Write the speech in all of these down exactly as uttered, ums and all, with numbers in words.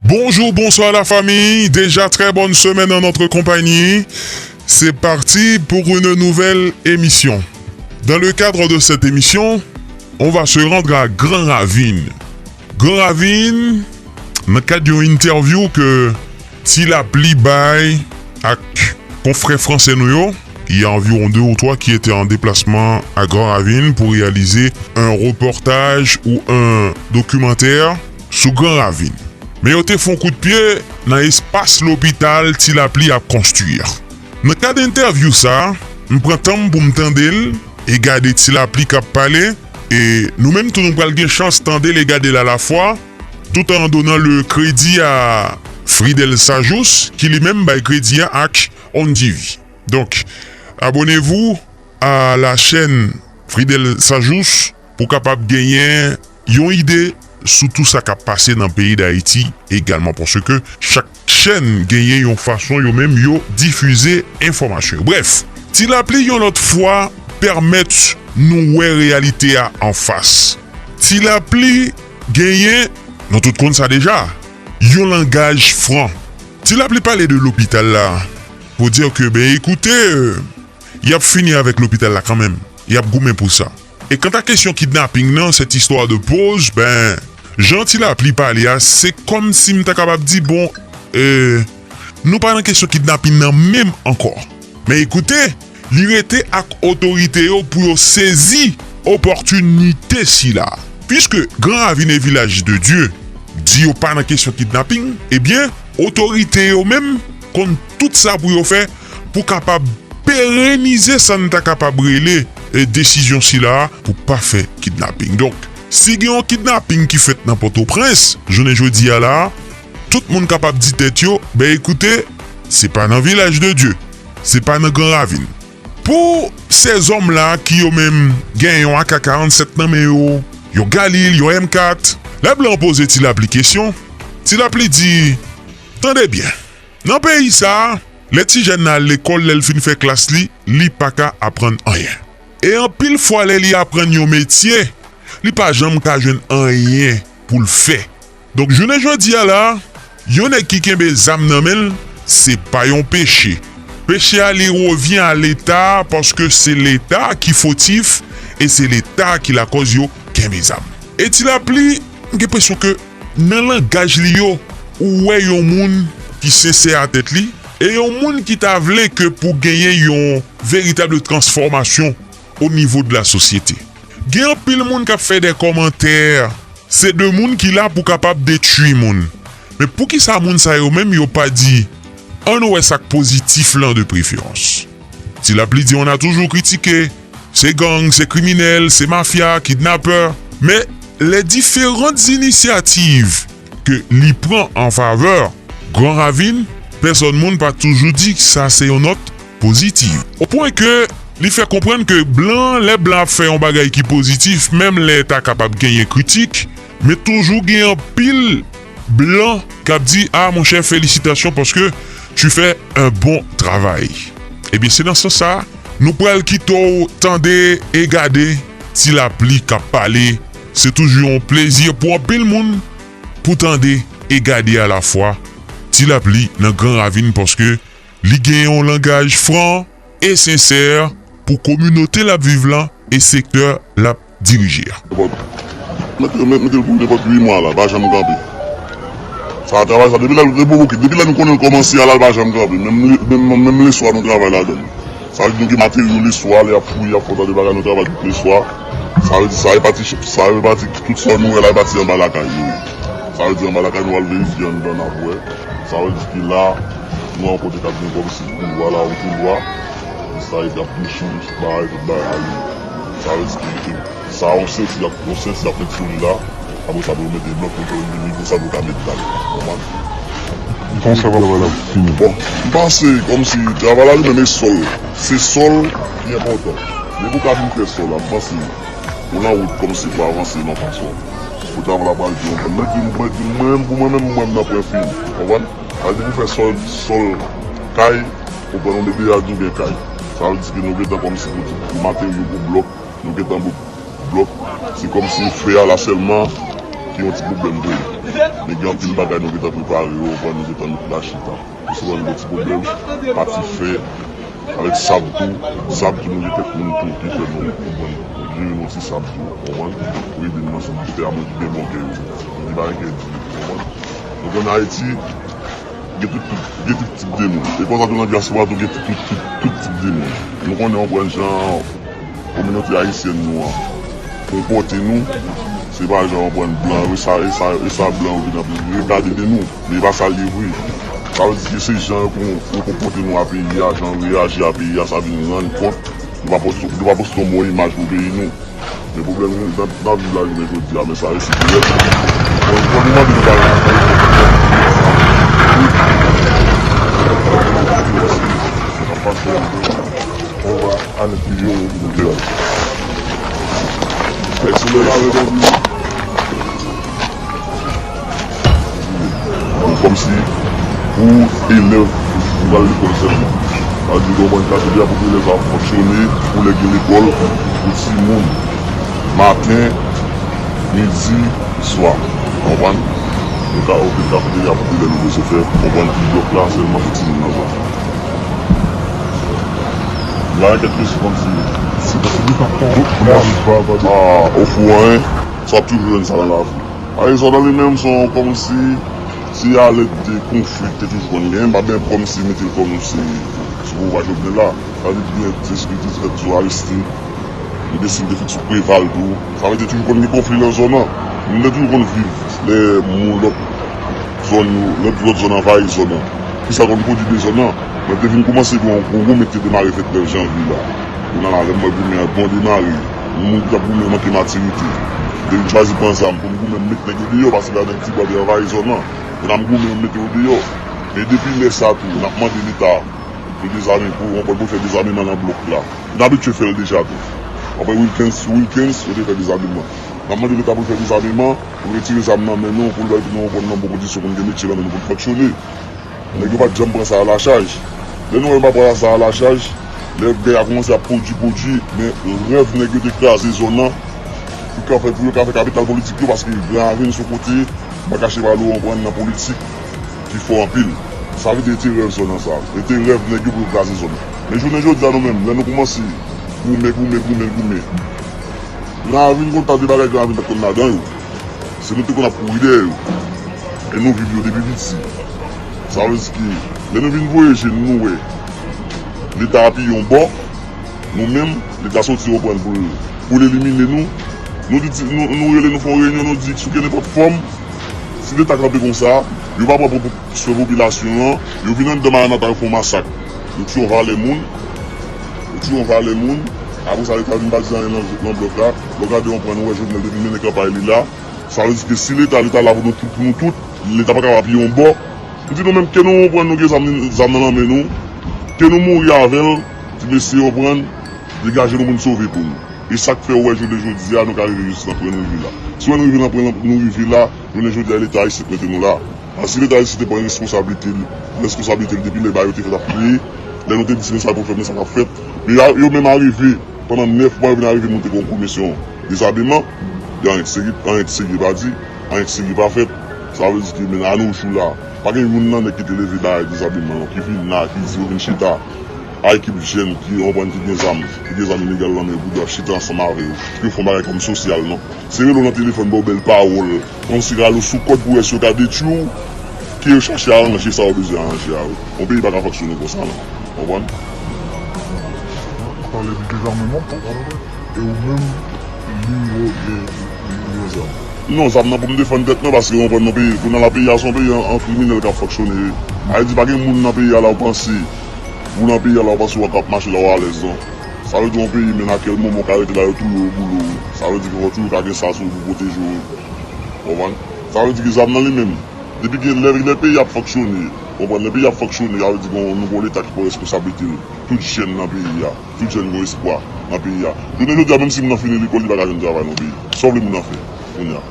Bonjour, bonsoir la famille. Déjà très bonne semaine en notre compagnie. C'est parti pour une nouvelle émission. Dans le cadre de cette émission, on va se rendre à Grand Ravine. Gran Ravin, nan kad yon entèvyou ke Ti Lapli bay ak konfrè fransè nou yo, il y a environ deux ou trois qui étaient en déplacement à Grand Ravine pour réaliser un reportage ou un documentaire sou Gran Ravin. Men yo te fè yon kout pye nan espas lopital Ti Lapli ap konstwi a. Nan kad entèvyou sa, m pran tan m pou m tande l e gade Ti Lapli k ap pale, e nou menm tou nou pral gen chans tande l e gade l alafwa, tout en donnant le crédit à Fridel Sajous, ki li menm bay kredi a ak On T V. Donc, abonnez-vous à la chaîne Fridel Sajous pou kapab genyen yon ide sou tou sa k ap pase nan peyi Dayiti egalman, paske chak chèn genyen yon fason yo menm yo difize enfòmasyon yo. Brèf, Ti Lapli yon lòt fwa pèmèt nou wè reyalite a anfas. Ti Lapli genyen, nou tout konn sa deja, yon langaj fran. Ti Lapli pale de lopital la pou di ke, ben, ekoute, euh, y ap fini avèk lopital la kanmenm. Y ap goumen pou sa. E kanta kesyon kidnaping nan, cette histoire de pause, ben, jan Ti Lapli pale a, se kòmsi m ta kapab di, bon, euh, nou pa nan kesyon kidnaping nan menm ankò. Men ekoute, li rete ak otorite yo pou yo sezi opòtinite sila. Piske Gran Ravin e Vilaj de Dye di yo pa nan kesyon kidnaping, ebyen, otorite yo menm konn tout sa pou yo fè pou kapab perenize sa n ta kapab rele, e, desizyon sila pou pa fè kidnaping. Donk, si gen yon kidnaping ki fèt nan Pòtoprens, jounen jodi a la, tout moun kapab di tèt yo, ben ekoute, se pa nan Vilaj de Dye, se pa nan Gran Ravin. Pou sèzòm la ki yo menm gen yon A K karanntsèt nan men yo, yon Galil, yon M kat, lè blan poze Ti Lapli kesyon, Ti Lapli di, tande byen, nan peyi sa a, lè ti jèn nan al lekòl, lè l fin fè klas li, li pa ka aprann anyen. E anpil fwa lè li aprann yon metye, li pa janm ka jwenn anyen pou l fè. Donk, jounen jodi a la, yon nèg ki kenbe zam nan men l, se pa yon peche. Peche a, li revyen a Leta, paske se Leta ki fotif e se Leta ki lakòz yo kenbe zam. E Ti Lapli, m gen enpresyon ke nan langaj li yo, ou wè yon moun ki sensè a tèt li, e yon moun ki ta vle ke pou genyen yon veritab transfòmasyon o nivo de la sosyete. Gen anpil moun k ap fè de kòmantè, se de moun ki la pou kapab detwi moun. Men poukisa moun sa yo menm yo pa di, ann wè sa k pozitif lan de preferans? Ti Lapli di, on a toujours critiqué, se gang, se kriminèl, se mafya, kidnapè. Men les différentes initiatives ke li pran an favè Gran Ravin, pèsòn moun pa toujou di sa se yon nòt pozitif. O pwen ke li fè konprann ke blan, lè blan ap fè yon bagay ki pozitif, menm lè ta kapab genyen kritik, men toujou gen anpil blan k ap di, ah, monchè, felisitasyon paske tu fais un bon travail. Ebyen, se nan sans sa, nou pral kite w tande e gade Ti Lapli k ap pale. Se toujou yon plezi pou anpil moun pou tande e gade alafwa Ti Lapli nan Gran Ravin, paske li gen yon langaj fran e sensè pou kominote l ap viv lan e sektè l ap dirije a. Mete, mete, mete l pou nenpòt uit mwa la, pa janm kanpe. Sa travay sa, depi lè, depi, ok, depi lè nou konnen l kòmanse a la, l pa janm kanpe. Menm, menm, menm leswa nou travay ladan l. Sa vle di nou gen materyo leswa, lè y ap fouye, y ap fè yon ta de bagay, nou travay tout leswa. Sa vle di sa e pati, sa e pati, tout sa nou wè la e pati anba lakay nou ye. Sa vle di anba lakay nou al verifye anndan n ap wè. Sa vle di ke la, nou an kote k ap gen kòmsi koulwa la, yon koulwa. Sa e t ap bouchon, bagay, tout bagay ale. Sa vle di ke sa yon senti y ap, yon senti y ap met sou li la. Apre sa pou yo mete blòk pou yo vin vin konsa pou yo ka met dal. Konprann? Kòman sa va, va la fini? Bon, m panse kòmsi travay la li menm e sòl. Se sòl ki enpòtan. Depi w ka fin fè sòl la, m panse ou nan wout kòmsi pou avanse yon fason. Pou travay la pral di yon bon. Mwen di, mwen di, mwen menm, pou mwen menm, mwen menm nan pwen fini. Konprann? Sa vle di pou fè sòl, sòl kay, ou pran yon debeyaj nou gen kay. Sa vle di ke nou gentan kòmsi pou di pou materyo pou blòk, nou gentan pou blòk. Se kòmsi fè a la sèlman, Yon ti pwoblèm vre. Men gen anpil bagay nou gentan prepare yo, konprann, nou gentan met la chita. Ou sou wè nou gen ti pwoblèm, pati fè, avèk sab tou, sab tou nou gen kèk moun tou ki fè nou, konprann, jere nou ti sab tou, konprann, pou ede nou nan sa n ap fè a, moun ki gen bon kè yo, moun ki pa gen kè di, konprann. Donk ann Ayiti, gen tout, tout, gen tout tip de moun. E konsa tou nan dyaspora tou gen tout, tout, tout, tout tip de moun. Nou konnen, konprann, jan kominote ayisyèn nou an konpòte nou, se pa jan w konprann blan yo, e sa, e sa, e sa blan yo vin ap regade de nou. Men e pa sa l ye vre. Sa vle di ke se jan yo kon-, yo konpòte nou a peyi a, jan yo reyaji a peyi a, sa vin rann kont nou pa poste, nou pa poste yon bon imaj pou peyi nou. Men pwoblèm nou nan, nan viv la jounen jodi a, men sa resi pou lè. Bon, pou nou mande nou pa Kòmsi pou elèv ki pral lekòl sèlman. Sa vle di, ou konprann, katedral popilè sa ap fonksyone pou lè gen lekòl pou timoun. Maten, midi, swa. Konprann? Nou ka ouvri kafeterya popilè nou bezwen fè, konprann, ki blòk la sèlman pou timoun nan zòn. La, kèk kesyon kòmsi, si, si nou ta fè yon plas, ah, ofou anyen, sa ap toujou jwenn sa nan lavi. Arizona li menm, se yon kòmsi, se alèt de konfli ki te toujou konn genyen, m pa byen kòmsi mete l kòmsi sou pouvwa Jovenel la. Sa vle di gen diskriminasyon sou Aristide. Li deside te fèt sou Preval tou. Sa vle di toujou konn gen konfli nan zòn nan. Moun te toujou konn viv lè moun lòt zòn yo, lòt, lòt zòn anvayi zòn nan. Kisa konn pwodui de zòn nan? Mwen te vin kòmanse gen yon gwo gwo met te demare fèt nèf janvye la. Kounye a la, lè m wè goumen an bon demare, yon moun ki t ap goumen manke matirite. M te vin chwazi pran zam pou m goumen, m met nèg yo deyò, paske la nèg Tibwa te anvayi zòn nan. Kounye a m goumen, m mete yo deyò. Men depi lè sa tou, n ap mande Leta pou dezame, pou, pou fè dezameman nan blòk la. Nou abitye fè l deja tou. Apre Wilkens, sou Wilkens, yo te fè dezameman. N ap mande Leta pou l fè dezameman, pou l retire zam nan men nou, pou l bay nou yon bon kondisyon, pou n gen metye nan men nou, pou n fonksyone. Nèg yo pa t janm pran sa alachaj. Lè nou wè yo pa pran sa alachaj, lè gè a kòmanse ap pwodui, pwodui, men rèv nèg yo te kraze zòn nan, pou yo ka fè, pou yo ka fè kapital politik yo, paske Gran Ravin se yon kote, m pa kache pale w, konprann, nan politik ki fò anpil. Sa vle di, e te rèv zòn nan sa. E te rèv nèg yo pou yo kraze zòn nan. Men jounen jodi a, nou menm, lè nou kòmanse goumen, goumen, goumen, goumen. Gran Ravin konn ta de bagay Gran Ravin pa t konn ladan yo. Se nou te konn ap kouri dèyè yo. E nou viv yo depi piti. Sa vle di ke lè nou vin voye je n, nou wè Leta apiye yon bò, nou menm, Leta soti, konprann, pou l, pou l elimine nou. Nou di, nou, nou rele, nou fè yon reyinyon, nou di sou kenenpòt fòm, si Leta kanpe konsa, yo pa pran pou, pou swen popilasyon an, yo vin anndan Maranata, yo fè yon masak. Yo tiye yon valè moun, yo tiye yon valè moun, apre sa, Leta vin pa di anyen nan, nan blòk la. Lè w gade, w konprann, ou wè Jovenel te vin mennen kanpay li la. Sa vle di ke si Leta, Leta la pou nou tout, pou nou tout, Leta pa kapab apiye yon bò. M di nou menm, ke nou konprann nou gen zam, zam nan nan men nou, ke nou mouri avè l, ti mesye, konprann, degaje nou pou n sove pou nou. E sa k fè ou wè jounen jodi a, nou ka rive jis nan pwen nou rive la. Si w wè nou rive nan pwen nou rive la, jounen jodi a, Leta ayisyen k mete nou la. Paske Leta ayisyen te pran responsablite l, pran responsablite l depi lè bagay yo te fèt ap kreye, lè nou te di se sa pou fèt, men sa k ap fèt. Men yo, yo menm arive, pandan nèf mwa, yo vin arive monte yon komisyon dezameman, gen anyen k serye, anyen k serye pa di, anyen k serye pa fèt. Sa vle di ke men anojou la, pa gen youn nan nèg ki te leve bagay dezameman yo, ki vin la, ki di yo vin chita a ekip jèn ki, konprann, ki gen zam, ki gen zam ilegal nan men yo, pou yo ap chita ansanm avè yo, pou yo fè yon bagay kòm sosyal, non. Se rele w nan telefòn, ba w bèl pawòl, kòmsi rale w sou kòd pou wè si yo ka detwi w, ke yo chache aranje sa yo bezwen aranje a wi. Yon peyi pa ka fonksyone konsa, non. Konprann? Pale de dezameman pou, e ou menm, li, li, li, li, li, li, zam. Non, zam nan pou m defann tèt mwen, paske, konprann, nan peyi, kounye a la, peyi a se yon peyi an, an kriminèl k ap fonksyone. Sa vle di, pa gen moun nan peyi a la, ou panse, ou nan peyi a la, ou panse w ap mache la, w alèz, non. Sa vle di, yon peyi, men a kèl moman w ka rete la, yo touye w, yo boule w. Sa vle di ke fò toujou ka gen sa sou ou pou pwoteje w. Konprann? Sa vle di ke zam nan li menm, depi gen lè, lè peyi ap fonksyone, konprann, lè peyi ap fonksyone, sa vle di gen yon nouvo Leta ki pran responsablite l. Tout jèn nan peyi a, tout jèn gen espwa nan peyi a. Jounen jodi a, menm si moun nan fini lekòl, li pa ka jwenn travay nan peyi. Sa w vle moun nan fè kounye a?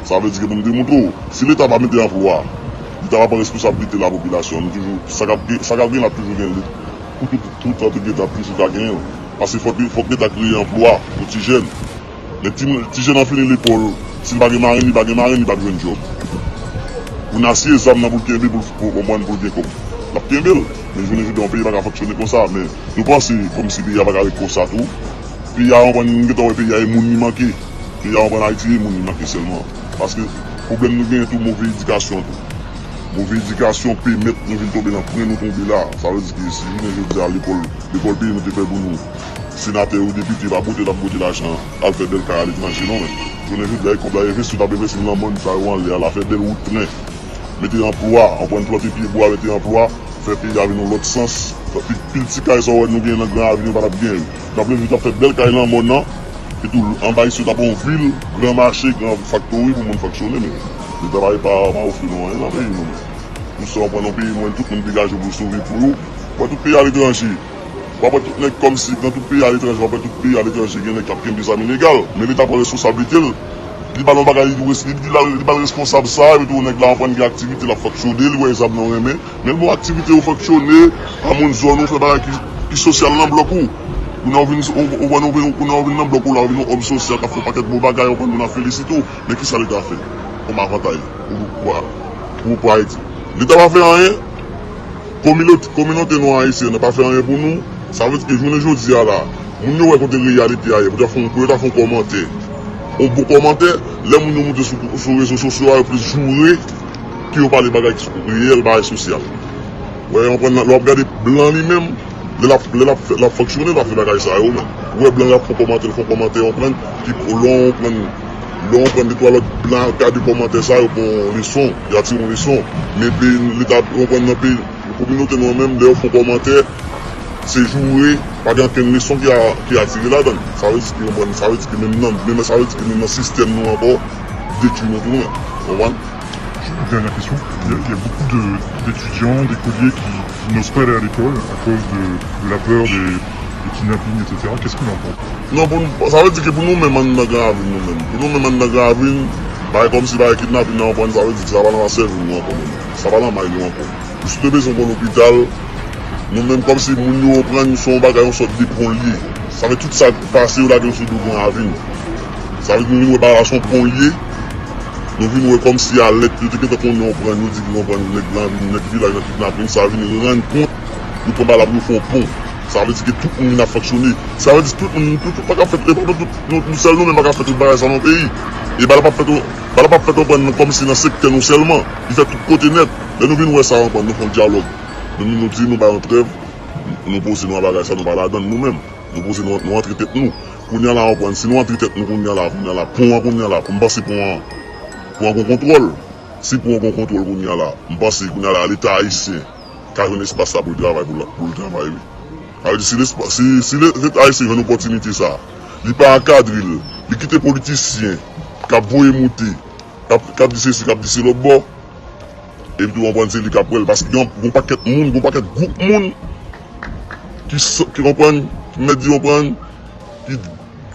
Sa vle di ke pou m te montre w, si Leta pa mete anplwa, Leta pa pran responsablite lapopilasyon, nou toujou, sa k ap gen, sa k ap gen la ap toujou gen lit. Pou tout, tout antre Leta ap toujou ka genyen l. Paske fòk, fòk Leta kreye anplwa pou ti jèn. Lè ti, ti jèn nan fini lekòl, Si l pa gen marenn, li pa gen marenn, li p ap jwenn djòb. Pou n asiye zam nan pou l kenbe, pou l pou konprann, pou l gen kòb. L ap kenbe l. Men jounen jodi a, yon peyi pa ka fonksyone konsa. Men nou panse kòmsi peyi a pa ka ret konsa tou. Peyi a, konprann, nou gentan wè peyi a e moun li manke. Peyi a, konprann, Ayiti e moun li manke sèlman. Paske pwoblèm nou genyen tou, move edikasyon tou. Move edikasyon pèmèt nou vin tonbe nan pwen nou tonbe la. Sa vle di ke si jounen jodi a lekòl, lekòl peyi nou te fè pou nou, senatè yo, depite, pa bote l ap bote lajan al fè bèl kay aletranje non, men. Jounen jodi a, e kòb la envesti, w t ap envesti nan mòn sa yo anlè a la, fè bèl wout tren, mete anplwa, anprann plante pyebwa, mete anplwa, fè peyi a vin yon lòt sans. Pi, pil ti kay sa w wè nou genyen nan Gran Ravin yo pa t ap genyen yo. N ap leve, n ap fè bèl kay nan mòn nan, epi tou anba isit ap yon vil, gran mache, gran faktori pou moun fonksyone, men Leta pa, pa, pa ofri nou anyen nan peyi nou, men. Nou se anprann yon peyi mwen, tout moun degaje pou sove pou yo. Wè tout peyi aletranje. W ap wè tout nèg kòmsi nan tout peyi aletranje, w ap wè tout peyi aletranje gen nèg k ap kenbe zam ilegal. Men Leta pran responsablite l. Li ba l yon bagay, li, li, li ba l responsab sa, epi tou nèg la anprann gen aktivite, l ap fonksyone, li wè zam nan renmen. Men l ba w aktivite ou fonksyone, a moun zòn ou, fè bagay ki, ki sosyal nan blòk ou. Kounye a ou vin, ou, ou, ou, ou, kounye a ou vin nan blòk ou la, ou vin yon òm sosyal k ap fè yon pakèt bon bagay, ou konn moun ap felisite w. Men kisa Leta fè kòm avantaj pou, pou, pou, pou Ayiti? Leta pa fè anyen. Kominote, kominote nou ayisyèn nan pa fè anyen pou nou. Sa vle di ke jounen jodi a la, moun yo wè kote reyalite a ye, pou yo ta fè yon, pou yo ta fè yon kòmantè. Yon bon kòmantè, lè moun yo moute sou, sou rezo sosyo a, yo plis joure ke yo pale bagay ki reyèl, bagay sosyal. Wè, w konprann, lè w ap gade blan li menm, lè l ap, lè l ap fè, l ap fonksyone, l ap fè bagay sa yo menm. Ou wè blan l ap fè kòmantè, l fè kòmantè, w konprann, ki lè w konprann, lè w konprann de twa lòt blan ap gade kòmantè sa yo, pran yon leson, y a tire yon leson. Men peyi, Leta, w konprann, nan peyi, kominote nou an menm, lè yo fè yon kòmantè, se joure, pa gen okenn leson ki a, ki a tire ladan l. Sa vle di ke, w konprann, sa vle di ke menm nan, menm, sa vle di ke menm nan sistèm nou ankò, detwi nou tou menm. W konprann? Une dernière question. Il y a, il y a beaucoup de, d'étudiants, d'écoliers qui, qui n'osent pas aller à l'école à cause de, de la peur des, des kidnappings, et cetera. Qu'est-ce que vous en pensez? Non, pou nou, sa vle di ke pou nou menm anndan Gran Ravin nou menm. Pou nou menm anndan Gran Ravin, bagay kòmsi bagay kidnapin nan, w konprann, sa vle di ke sa pa nan sèvo nou ankò menm. Sa pa nan may nou ankò. Ou si te bezwen yon lopital, nou menm kòmsi moun yo, w konprann, se yon bagay, yon sòt de pon l ye. Sa vle tout sa k pase, yo lage l sou do Gran Ravin. Sa vle di nou vin wè bagay la se yon pon l ye. Nou vin wè kòmsi alèt, yo te gentan konnen, w konprann, yo di ki, w konprann, nèg lan vin, nèg vilaj lan kidnape, sa vin rann kont, yo pran bagay la pou yo fè yon pon. Sa vle di ke tout moun vin ap fonksyone. Sa vle di tout moun, tout, tout pa ka fèt, e pa tout, nou, nou sèl nou menm pa ka fè tout bagay sa nan peyi. E bagay la p ap fèt, bagay la p ap fèt, w konprann, kòmsi nan sektè nou sèlman. Li fèt tout kote nèt. Lè nou vin wè sa, w konprann, nou fè yon dyalòg. Nou, nou, nou di, nou bay yon trèv, nou poze nou a bagay sa, nou pa ladan l nou menm. Nou poze nou, nou antre tèt nou. Kounye a la, w konprann, si nou antre tèt nou kounye a la, kounye a la, pon an kounye a la, m panse pon an, pon an gon kontwòl. Si pon an gon kontwòl kounye a la, m panse kounye a la, Leta ayisyen ka jwenn espas la pou l travay, pou l, pou l travay, wi. Sa vle di, si lespa-, si, si le-, Leta ayisyen jwenn opòtinite sa, li pa ankadre l, li kite politisyen k ap voye moute, k ap, k ap di sesi, k ap di se lòt bò, epi tou, w konprann, se li k ap pran l. Paske gen yon, gen yon pakèt moun, gen yon pakèt gwoup moun ki, ki konprann, ki mèt di, konprann, ki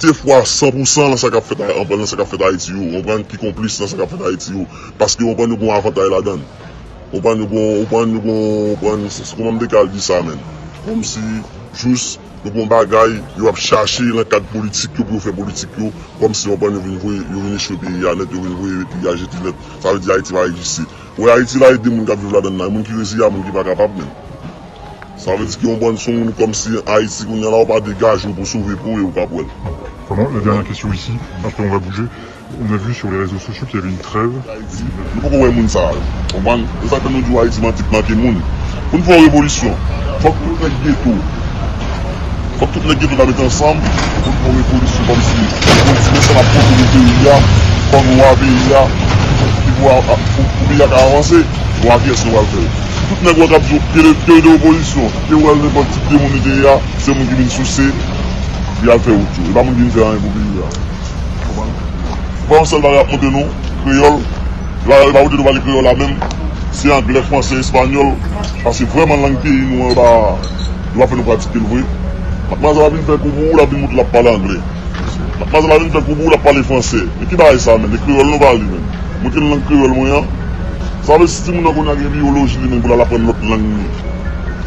de fwa san pou san nan sa k ap fèt, nan sa k ap fèt Ayiti yo, w konprann, ki konplis nan sa k ap fèt Ayiti yo. Paske, w konprann, yo gen yon avantaj ladan l. W konprann, yo gen, w konprann, yo gen, w konprann, se, se kòman m te ka al di sa, menm. Kòmsi, jis, yo gen yon bagay, yo ap chache nan kad politik yo pou yo fè politik yo, kòmsi, w konprann, yo vin voye, yo vin echwe peyi a nèt, yo vin voye peyi a jete nèt. Sa vle di Ayiti pa egziste. Wè Ayiti la, e de moun k ap viv ladan l la, moun ki reziye a moun ki pa kapab menm. Sa vle di ke yon bann son moun kòmsi Ayiti kounye a la, ou pa degaje w pou sove pou yo, ou k ap wè l. Vraiment, la dernière question ici, après on va bouger. On a vu sur les réseaux sociaux qu'il y avait une trêve. Ayiti, nou poko wè moun sa yo. Konprann? Se sa k fè nou di w Ayiti manti k manke moun. Pou n fè yon revolisyon, fòk tout nèg geto, fòk tout nèg geto ta mete ansanm pou n fè yon revolisyon kòmsi nou di men sa n ap pote pou peyi a, kòm wa peyi a, ki pou, pou, pou peyi a ka avanse. Wa kiyès nou pral fè? Tout nèg ou wè k ap di w ke, ke de opozisyon, ke w wè l nenpòt tip de moun li te ye a, se moun ki vin souse, li al fè wout yo. E pa moun ki vin fè anyen pou peyi a. Konprann? Ou pa yon sèl bagay ap monte nou, kreyòl. Yo pa, yo pa monte nou pale kreyòl la menm. Se anglè, fransè, espanyòl. Paske vrèman lang peyi nou an, yo pa, yo pa fè nou pratike l vre. Madmwazèl la vin fè kou pou ou, l ap vin montre l ap pale anglè. Madmwazèl la vin fè kou pou ou, l ap pale fransè. Men ki bagay sa menm? E kreyòl nou pale menm. Montre l lang kreyòl mwen an. Sa vle si timoun nan kounye a gen biyoloji li menm pou l al aprann lòt lang li.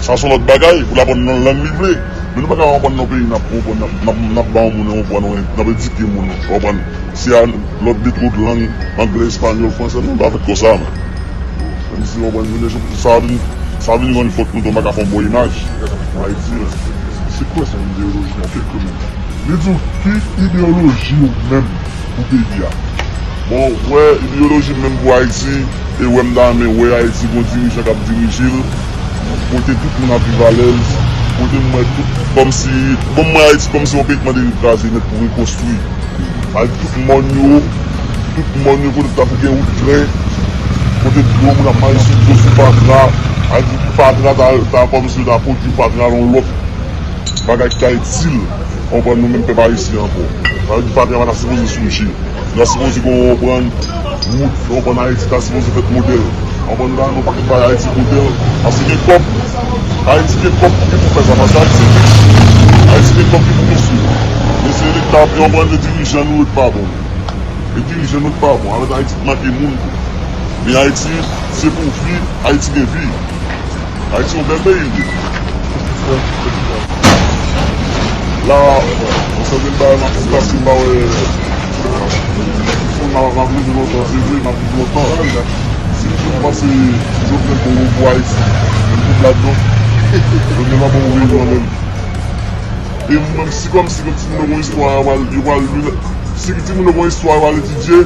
Sa se yon lòt bagay, pou l aprann nan lang li vle. Men nou pa ka konprann nan peyi n ap konprann, n ap, n ap, n ap ba yon moun yon konprann, n ap edike moun, w konprann? Se a lòt de twòp lang, anglè, espanyòl, fransè, nou pa fèt konsa, men. Menm si w konprann, sa vin, sa vin rann fòt nou tou, pa ka fè yon bon imaj. Ayiti, men. Se kwè sa, ideoloji an, kèk moun. Li di w, ki ideoloji ou menm pou peyi a? Bon, wè, ideoloji m menm pou Ayiti, e wè m ta renmen wè Ayiti gon dirijan k ap dirije l, kote tout moun ap viv alèz, kote m wè tout, kòmsi, bon, m wè Ayiti kòmsi yon peyi k mande vin kraze nèt pou rekonstwi. Ayiti, tout mòn yo, tout mòn yo, kote ta pou gen wout tren, kote dlo moun ap mache sou dlo, sou fatra, Ayiti, fatra ta, ta kòmsi yo ta pwodui fatra nan yon lòt bagay ki ta itil, konprann, nou menm pèp ayisyen ankò. Sa vle di fatra pa ta sipoze sou mouche. Nou ta sipoze konprann wout, konprann, Ayiti ta sipoze fèt modèl. Konprann, nou ta nan yon pakèt bagay Ayiti modèl. Paske gen kòb, Ayiti gen kòb ki pou fè sa, paske Ayiti gen, Ayiti gen kòb ki pou konstwi. Men se Leta, konprann, men dirijan nou yo ki pa bon. E dirijan nou ki pa bon. Avèk Ayiti ki manke moun. Men Ayiti, se pou vi, Ayiti gen vi. Ayiti yon bèl peyi l ye. La, yon sèten bagay m ap di paske m pa wè, m ap, m ap viv lontan, se vre, m ap viv lontan. Si m panse Jovenel bon pou Ayiti, men tout ladan, Jovenel pa bon pou peyi nou menm. E mwen menm, si kòmsi, kòmsi timoun yo gon istwa, yo pral, yo pral li, si timoun yo gon istwa, yo pral etidye,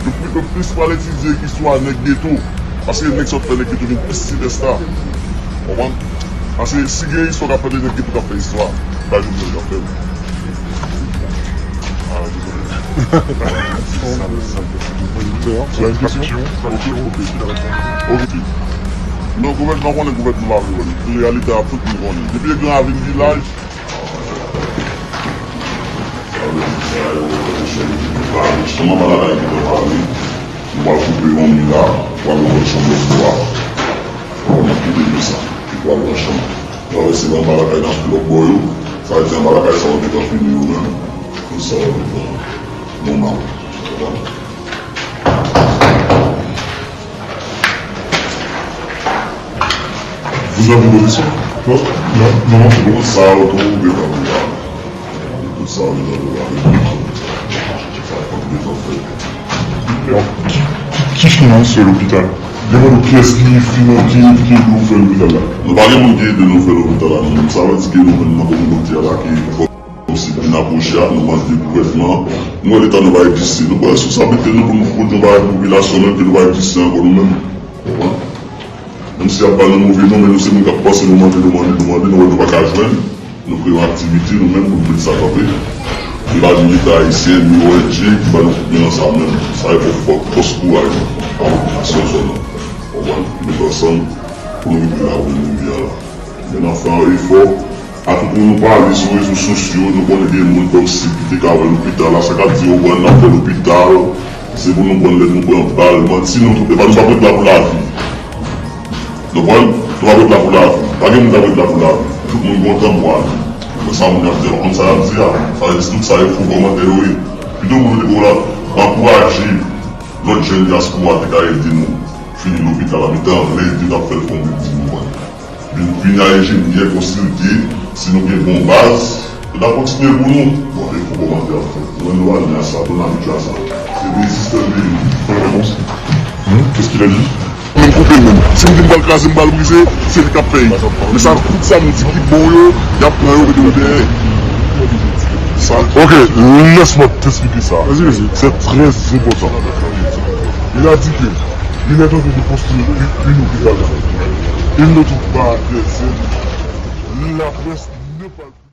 yo pli, yo plis pral etidye istwa nèg geto. Paske nèg sa yo t fè nèg geto vin plis sipèsta. Konprann? Paske si gen istwa k ap fè de nèg geto k ap fè istwa, pa Jovenel k ap fè l. Ah, dezole. Sou la kesyon? Ok, ok. Non, gouvènman konnen, gouvènman pa vle wè l. Reyalite a, tout moun konnen. Depi e gran avin vilaj, Sa vle di sa yo, yo fè kesyon de tout bagay. Sèlman pa lakay ki fè pale. Nou pral koupe yon mi la, pral wè chanm lòt bò a. Pral koupe mi sa, epi pral wè chanm. Travèse anba lakay nan lòt bò yo. Sa vle di anba lakay sa yo gentan fini yo menm. Tout sa yo gentan nòmal. Konprann? Vous avez d'autres questions? Non, non, non, c'est bon. Tout sa yo tou gentan prepare. Tout sa yo gentan prepare. Sa yo gentan fèt. Bon, ki, ki, ki finanse lopital? Demann nou kiyès ki finan-, ki, ki ede nou fè lopital la? Nou pa gen moun ki ede nou fè lopital la, non. Sa vle di ke nou menm nan kominote a la ki Kòmsi vin apwoche a, nou mande gouvènman, nou wè Leta nou pa egziste. Nou pran responsablite nou pou nou pwodui yon bagay pou popilasyon nou, ke nou pa egziste ankò nou menm. Konprann? Menm si y ap ba nou move non, men nou se moun k ap panse, nou mande, nou mande, nou mande, nou wè nou pa ka jwenn, nou kreye yon aktivite nou menm pou nou met sa kanpe. Se pa ni Leta ayisyen, ni O N G ki ba nou kout men nan sa menm. Sa e fòk, fòk fòs kouraj a popilasyon zòn nan. Konprann? Met ansanm pou nou rive la pou nou rive a la. Men n ap fè yon efò. A tout moun nou pale sou rezo sosyo, nou konnen gen moun kòmsi ki te ka wè lopital la, sa k ap di yo pran n ap fè lopital, se pou nou pran lè nou pran bal, manti, nou, epa nou p ap ret la pou lavi. Nou konprann? Nou p ap ret la pou lavi. Pa gen moun k ap ret la pou lavi. Tout moun gen yon tan pou ale. Men sa moun ap di a, pa konn sa y ap di a. Sa vle di tout sa yo fo kòmantè yo ye. Pito moun yo te ko la ankouraje lòt jèn dyaspora te ka ede nou fini lopital la, men tan vle di n ap fè l fon bout di nou konn. Vin, vin a enjenyè konsilte, si nou gen bon baz, nou ta kontinye pou nou. Bon, e fo kòmantè ap fèt. Mwen, nou al nan sa, nou abitye a sa. Se rezistè nou ye. Fè repons. Hmm, qu'est-ce qu'il a dit? Mwen koupe l menm. Si m di m pral kraze, m pral brize, se li k ap fè l. Men sa, tout sa m di ki bon yo, y ap pran yo mete yo dèyè. Sa. Ok, laisse-moi t'expliquer ça. Vas-y, vas-y. C'est très important. Il a dit que il est en train de construire une, une hôpital là. Il ne trouve pas les aides. La presse ne parle plus.